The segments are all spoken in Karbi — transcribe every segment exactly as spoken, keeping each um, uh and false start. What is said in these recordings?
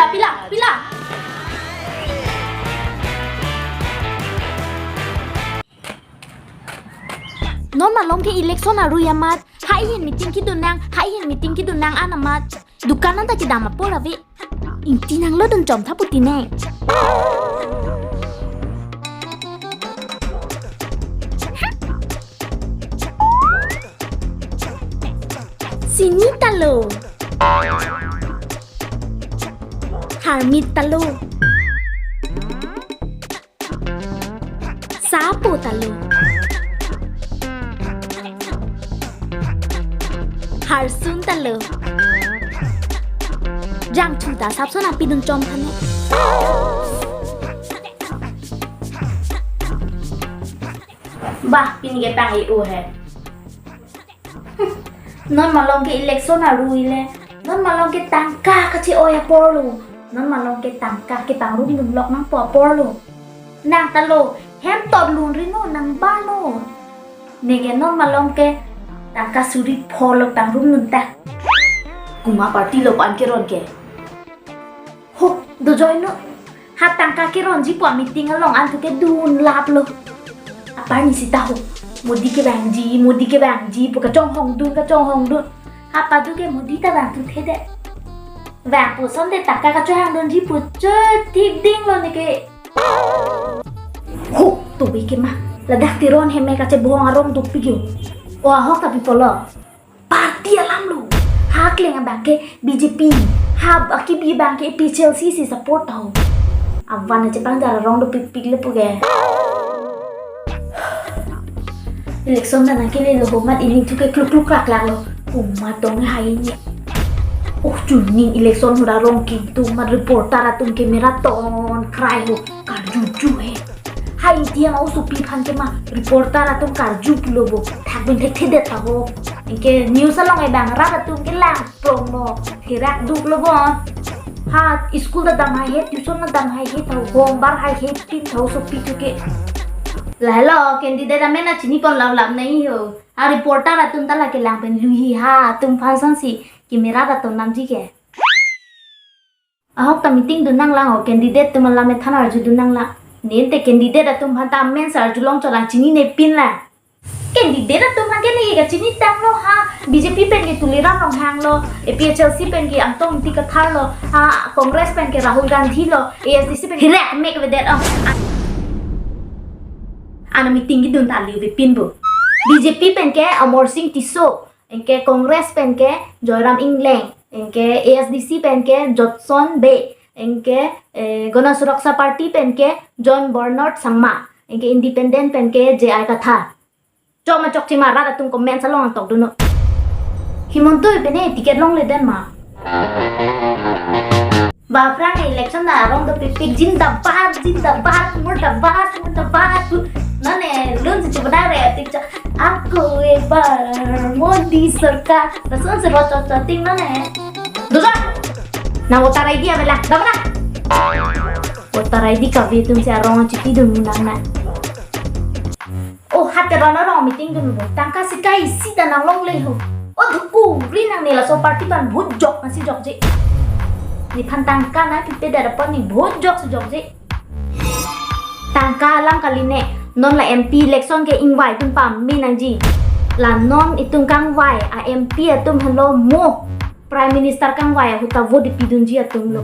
Pila, pila. Non malom ke election arui amat, haihin meeting kedun nang, haihin meeting kedun nang an amat. Dukan anta kedam apor ave. Ingti nanglo dun chom tha puti ne. Sini ta lo. Harmit ta lo. Sapo ta lo. Harsun ta lo. Jangthu ta sapson apidun chom tha ne. Bah, pini ke tang e o he. Non malom ke election arui le. Non malom ke tangka kache-oi apor lo. Non malom ke tangka ke pangrum dun lok nangpo apor lo. Nang ta lo, hem tot lun ri no, nang ba no. Neke non malom ke tangka suri pho lo pangrum dun ta. Kuma party lo pan keron ke. Ho, dojoi no. Ha tangka keronji pu meeting along an tu ke dun lap lo. Apar ni sita ho. Modi kevangji, Modi kevangji pu kachonghong dun, kachonghong dun. Ha padu ke Modi ta vang tu the de. Vang pu son de tangka kachohang dunji pu chethik ding lo neke. Ho, tu bi ke ma. Ladak tiron heme kache bohong arong tu pigyo. O ahok ta pi pulo. Party alam lo. Ha kleng abang ke B J P. Ha akibi abang ke A P H L C si support ho. Avan ache pang jar arong do pik pik le pu ke. Election ta nang kele lo ho mat ining thu ke kluk kluk klak klak lo. Ho mat dong hai ni. Oh, chuning election ho da rong kim tu mat reporter atum ke mera ton krai ho. Karjuju he. Hai dia mau supi phan ke ma reporter atum karju pulo bo. Thak bin thek thedet ta ho. Anke news along e bang rat atum ke lang prong no. Therak duk lo bo. Ha school ta dam hai he, tuition ta dam hai he, thau hom bar hai he, pin thau supi tu ke. La hello, candidate amen na chini pon lau lam nai ho. Ha reporter atum ta la ke lang pen lui hi ha, atum phan san si, camera ta ton namji ke. Ahok ta meeting dun nang lang ho, candidate atum alam ethan arju dun nang lang. Nente candidate atum phan ta amen sa arju long cholang chinine pin la. Candidate atum phan ke ne ka chini tang lo ha, B J P pen ke Tuliram Ronghang lo, A P H L C pen ke Angtong Ingti Kathar lo, ha Congress pen ke Rahul Gandhi lo, A S D C pen hirak mek vedet oh. Ana meeting kedun ta liu ve pin bo. B J P pen ke Amarsing Tisso, anke Congress pen ke Joyram Engleng, anke A S D C pen ke Jotson Bey, anke, eh, Gana Suraksa Party pen ke John Bernard Sangma, anke Independent pen ke J I Kathar. Chok ma chokche ma rat atum comment along tok dun no. Himanta pen e ticket longle den ma. Baphrang election ta arong do pik pik jindabad, jindabad, murdabad, murdabad. Nane lun si chubada re tik cha. Aapko ek baar Modi sarkar. Lason si ro chot chot ting nane. Dojoi. Na voter I D avela. Dabra. Voter I D kave atum si arong chipi dun nang na. Oh, ha teron arong meeting dun bo. Tangka sika isi ta nang longle ho. Oh, dhuku ri nang ne laso party ban bhut jok nang si jokje. Nephan tangka nangpipe det apot ne bhut jok si jokje. Tangka alam kali ne, non la M P election ke ingvai dun pame nangji. La non itum kangvai a M P atum henlo mo. Prime Minister kangvai ahut ta vote pidunji atum lo.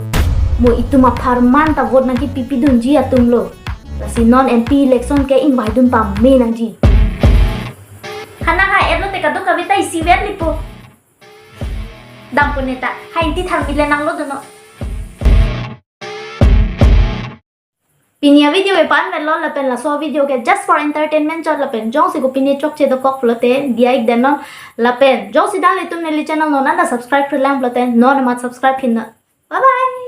Mo itum apharman ta vote nangkipi pidunji atum lo. Lasi non M P election ke ingvai dun pame nangji. Hana ha erlo te kadokave ta isi ver lipo. Dampo neta, ha Ingti Dharmik le nanglo dun no. Pini a video ke pan vet lo lapen laso video ke just for entertainment chot lapen jongsi ko pini chokche dokok pulote diya ik den non lapen jongsi dang le itum neli channel non anta subscribe pre lang pulote non amat subscribe hin non. Bye bye.